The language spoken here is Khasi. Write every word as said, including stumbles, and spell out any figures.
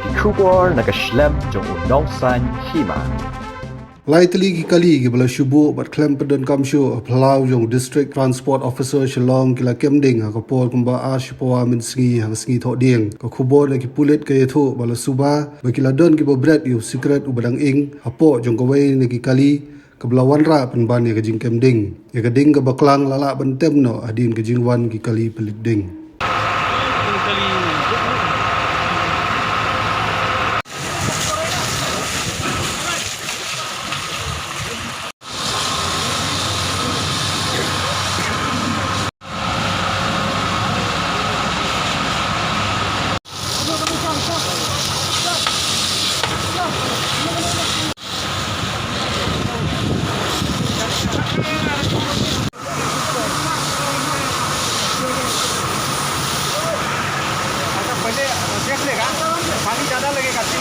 Ki khubor na ka shlem jong u nongsan hima. Lai tylli ki kali kiba la shu buh bad khlem pyndonkam shuh ha phyllaw jong u District Transport Officer Shillong ki la kem ding ha ka por kumba ar shi pawa mynsngi ha ka sngi Thohdieng. Ka khubor na ki pulit ka ïathuh ba la suba ba ki la don kiba bret ïa u sikret uba dang ing hapoh jong kawei na ki kali kaba la wanrah pynban ïa ka jingkem ding. Ïa ka ding kaba klang la lah ban tem noh hadien ka jingwan ki kali pynlip ding. अच्छा, पहले देख लेगा, पानी ज़्यादा लगेगा।